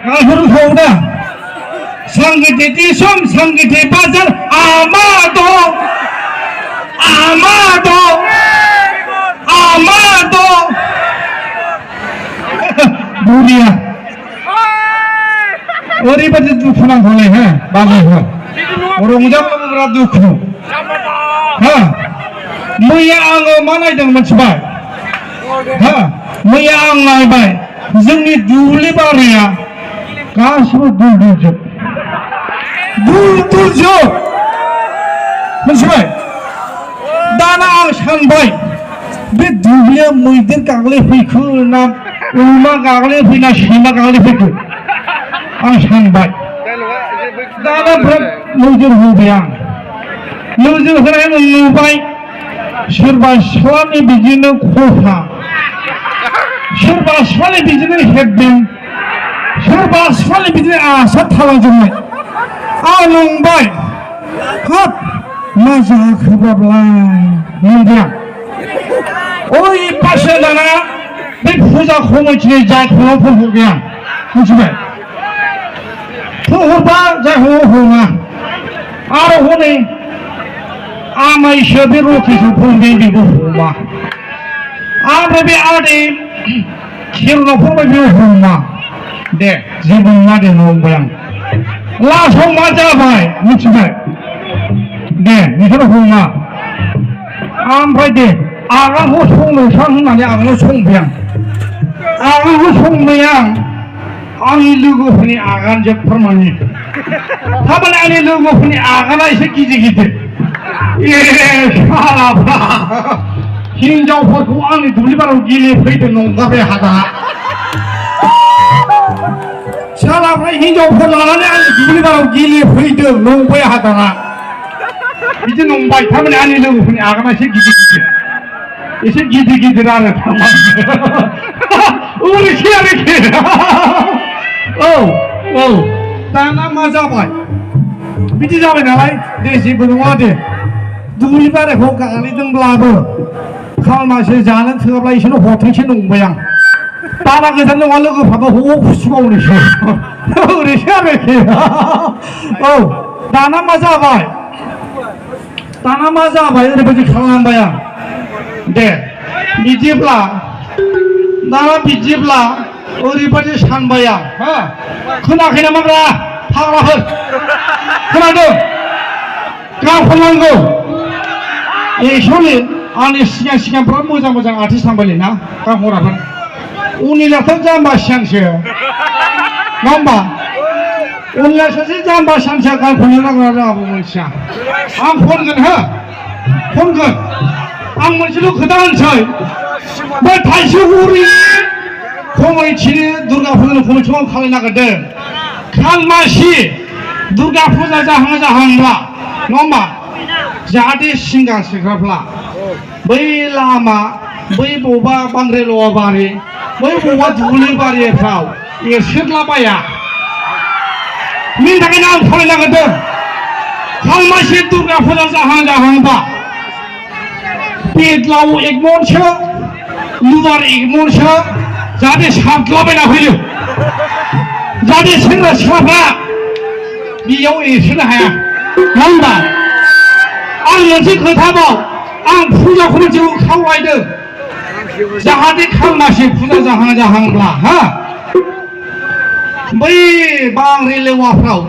गालफोर खौदा संगीत सम संगीत बाजार आमादो आमादो आमादो बुरिया ओरैबायदि दुखु नांगौलै हो बाबुफोर रंजाब्लाबो बिराद दुखु हो मैया आङो मा नायदों मिथिबाय हो मैया आं नायबाय जोंनि दुब्लि बारिया गासिबो दुलदुलजोब मिथिबाय दाना आं सानबाय बे दुब्लिया मैदेर गाग्लिफैखो ना अमा गाग्लिफैना सैमा गाग्लिफैखो आं सानबाय दाना बिराद नोजोर होबाय आं नोजोर होनाय नुबाय सोरबा सिख्लानि बिदिनो खफा सोरबा सिख्लानि बिदिनो हेबदों सोरबा सिख्लानि बिदिनो आसान थालांजोबनाय आं नंबाय हाब मा जाखोबालाय नंदों ओइ पासे दाना बे फुजा कमिटिनि जायखौ फैहरबाय आं मिथिबाय फैहरबा जायखौ हमा आरो हनै आमाइसो बे रथिखौ फैदों बेबो हमा ओमफ्राय बे आदै खेलनाव फैबाय बेबो हमा दे जेबो नङा दे नंबाय आं लासाव मा जाबाय मिथिबाय दे बिसोर हमा ओमफ्राय दे आगानखौ संनोसां होननानै आगानाव संबाय आं आगानखौ संबाय आं आंनि लोगोफोरनि आगानजों फोरमानि थारमाने आंनि लोगोफोरनि आगाना एसे गिदिर गिदिर ए सालाफ्रा हिनजावफोरखौ आंनि दुब्लि बारियाव गेलेफैदों नंगा बे हादा सालाफ्रा हिनजावफोर लानानै आंनि दुब्लि बारियाव गेलेफैदों नंबाय हादाना बिदि नंबाय थारमाने आंनि लोगोफोरनि आगाना एसे गिदिर गिदिर आरो थारमाने ओरैसो आरोखि औ दाना मा जाबाय बिदि जाबाय नालाय दे जेबो नङा दे दुब्लि बारिखौ गाग्लिदोंब्लाबो खालमासे जानो थोआब्ला एसेल' हरथोंसो नंबाय आं दाना गोजान नङा लोगोफ्राबो ह' खुसिबावनोसो ओरैसो आरोखि औ दाना मा जाबाय ओरैबायदि खालामबाय आं दे बिदिब्ला ओरैबायदि सानबाय आं हा खोनाखै नामाब्रा फाग्लाफोर खोनादों गानखननांगौ एक्सुवेलि आंनि सिगां बिराद मोजां आर्टिस्ट थांबायलै ना गानखनाफोर उननियाथ' जाम्बा सिगांसो नङा होमबा उननिया सासे जाम्बा सिगांसो गानखननो नांगौ आंबो मोनथिया आं खनगोन आं मोनसेल' खोथा होनसै बे थाइजौगुरि कमिटिनि दुर्गा फुजानि कमिटिखौ आं खालामनो नागिरदों खालमासि दुर्गा फुजा जाहांब्ला नङा होमबा जाहाथे सिंगार सिख्लाफ्रा बै लामा बै बबेबा बांग्रिल'वा बारि बै बबेबा दुब्लि बारिफ्राव एरसोदलाबाया बिनि थाखायनो आं खालामनो नागिरदों खालमासि दुर्गा फुजा जाहांबा बेदलाव एक मनसो लुवार एक मनसो जाहाथे सारद्लाबायना फैयो जाहाथे सेंग्रा सिख्लाफ्रा बेयाव एरसोनो हाया नङा होमबा आं मोनसे खोथाबाव आं फुजा कमिटिखौ खावलायदों जाहाथे खालमासि फुजा जाहांब्ला हा बै बांग्रि लेवाफ्राव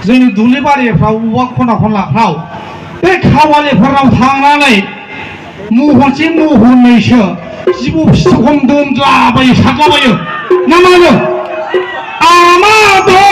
जोंनि दुब्लि बारिफ्राव औवा खना-खनलाफ्राव बे खावालिफोराव थांनानै महनसे महननैसो जिबौ फिथिखम दोनलाबायो सारलाबायो ना मा होनो आमादो